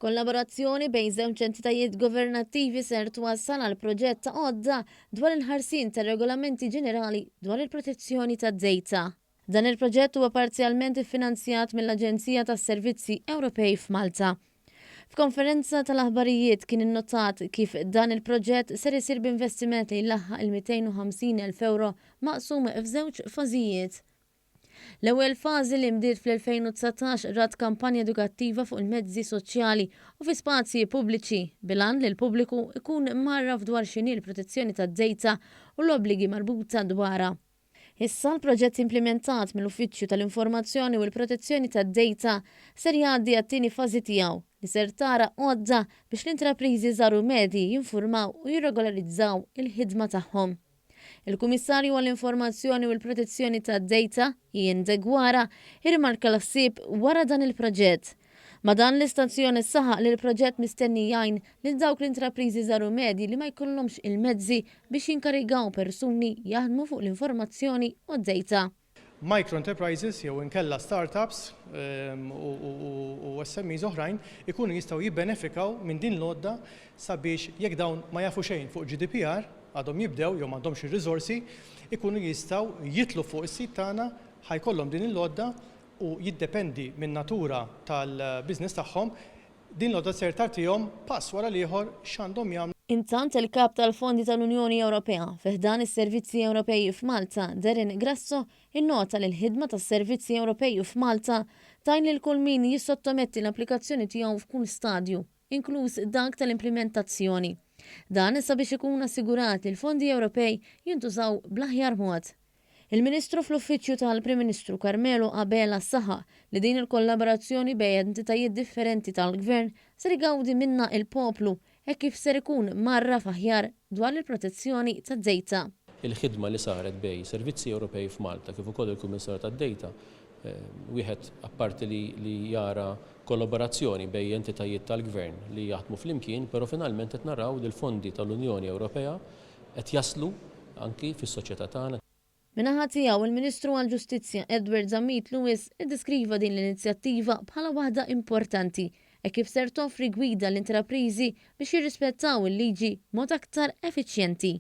Kollaborazzjoni bejn żewġ entitajiet governattivi ser twassal għal proġett ta' għodda dwar il-ħarsien tar-regolamenti ġenerali dwar il-protezzjoni tad-dejta. Dan il-proġett huwa parzjalment iffinanzjat mill-Aġenzija tas-Servizzi Ewropej f'Malta. F'konferenza tal-aħbarijiet kien innotat kif dan il-proġett ser isir b'investiment li jlaħħaq il-250,000 ewro maqsum f'żewġ fażijiet. L-ewwel fażi li nbdiet fl-2019 rat kampanja edukattiva fuq il-mezzi soċjali u fi spazji pubbliċi bil-għan li l-pubbliku jkun mgħarraf dwar x'inhi l-protezzjoni tad-dejta u l-obbligi marbuta dwarha. Issa l-proġett implimentat mill-Uffiċċju tal-Informazzjoni u l-Protezzjoni tad-Dejta ser jgħaddi għat-tieni fażi tiegħu li ser tara għodda biex l-intrapriżi żgħar u medji jinfurmaw u jirregolarizzaw il-ħidma tagħhom. Il-Kummissarju għall-Informazzjoni u l-Protezzjoni tad-Dejta, Ian Deguara, irrimarka l-ħsieb wara dan il-proġett. Ma' dan l-istazzjon saħaq li l-proġett mistenni jgħin lil dawk l-intrapriżi żgħar u medji li ma jkollhomx il-mezzi biex jinkarigaw persuni jaħdmu fuq l-informazzjoni u d-dejta. Micro enterprises jew inkella startups u SMEs oħrajn ikunu jistgħu jibbenefikaw minn din l-għodda sabiex jekk dawn ma jafu xejn fuq GDPR, għadhom jibdew jew m'għandhomx ir-riżorsi, ikunu jistgħu jidħlu fuq is-sit tagħna, ħa jkollhom din l-għodda u jiddependi min-natura tal-business tagħhom, din l-għodda ser tagħtihom pass wara l-ieħor x'għandhom jagħmlu. Intant, il-Kap tal-Fondi tal-Unjoni Ewropea fi ħdan is-Servizzi Ewropej f'Malta, Darren Grasso, innota li l-ħidma tas-Servizzi Ewropej f'Malta tgħin lil kull min jissottometti l-applikazzjoni tiegħu f'kull stadju, inkluż dak tal-implimentazzjoni. Dan sabiex ikun assigurat li l-fondi Ewropej jintużaw bl-aħjar mod. Il-Ministru fl-Uffiċċju tal-Prim Ministru Carmelo Abela saħaq li din il-kollaborazzjoni bejn entitajiet differenti tal-Gvern ser igawdi minnha il-poplu hekk kif ser ikun mgħarraf aħjar dwar il-protezzjoni tad-dejta. Il-ħidma li saret bejn Servizzi Ewropej f'Malta kif ukoll il-Kummissarju tad-Dejta, wieħed apparti li li jara kollaborazzjoni bejn entitajiet tal-Gvern li jaħdmu flimkien, però finalment qed naraw li l-fondi tal-Unjoni Ewropea qed jaslu anki fis-soċjetà tagħna. Min-naħa tiegħu, il-Ministru għall-Ġustizzja Edward Zammit Lewis iddeskriva din l-inizjattiva bħala waħda importanti hekk kif ser toffri gwida l-intrapriżi biex jirrispettaw il-liġi b'mod aktar effiċjenti.